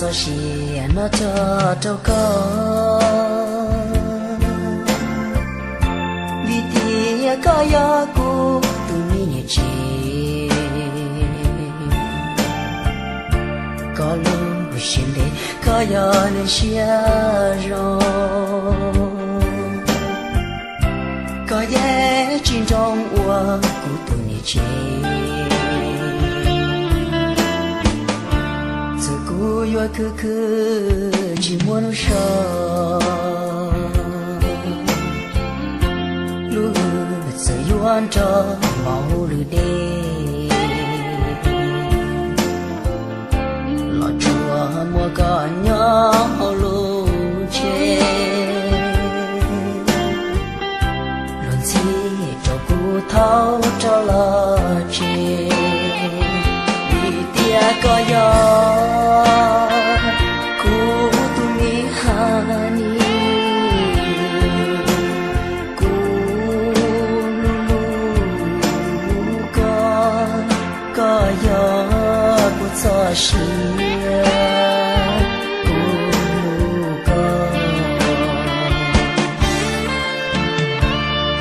Txoj sia no tso rau koj, vim tias koj yog kuv tus me niam tsev. Koj lub siab ntev, koj yog neeg siab zoo, koj yeej tsis nroo ua kuv tus niam tsev. Txawm kuv yuav khwv khwv tsis muaj lub so, lub hwj txawm yuav nrog hmo lwm dej, los tsuas muaj koj nyob hauv lub ntsej, luag ntxhi rau kuv thaum rov los tsev. Vim tias koj yog kuv tus me honey, kuv hlub hlub koj, koj yog kuv txoj sia, kuv hlub koj.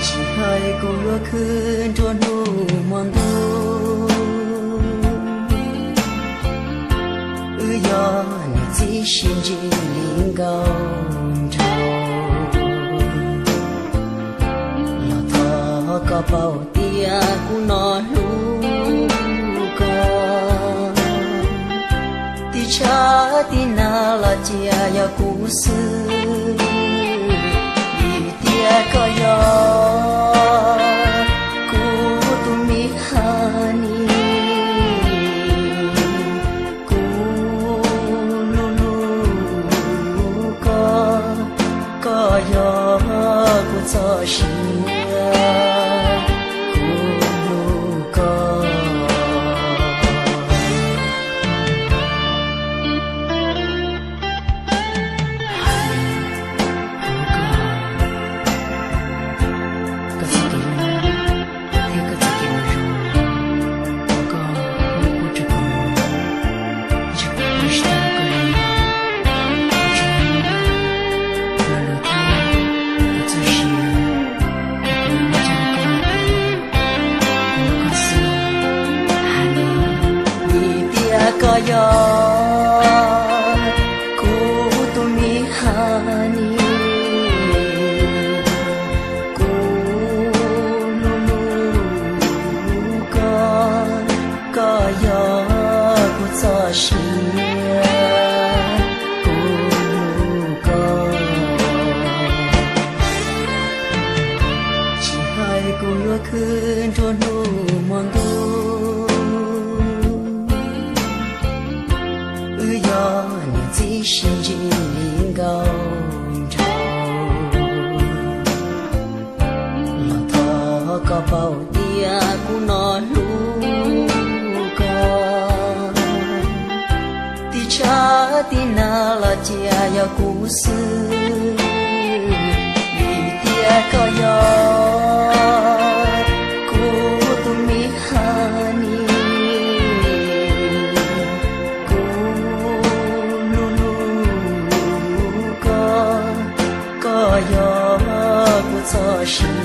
Tsis hais kuv yuav khwv nruab hnub hmo ntuj, wb yog niam txiv sib ntsib li nkauj nraug, los thov koj paub tias kuv no hlub koj. Tib tshav tib nag los cia yog kuv xwb, vim tias koj yog kuv tus me honey, kuv hlub hlub koj, koj yog kuv txoj sia, kuv hlub koj. Vim tias koj yog kuv tus me honey, kuv hlub hlub koj, koj yog kuv txoj sia, kuv hlub koj. Tsis hais kuv yuav khwv nruab hnub hmo ntuj, wb yog niam txiv sib ntsib li nkauj nraug, los thov koj paub tias kuv no hlub koj. Tib tshav tib nag los cia yog kuv xwb, vim tias koj yog kuv tus me honey, kuv hlub hlub koj, koj yog kuv txoj sia,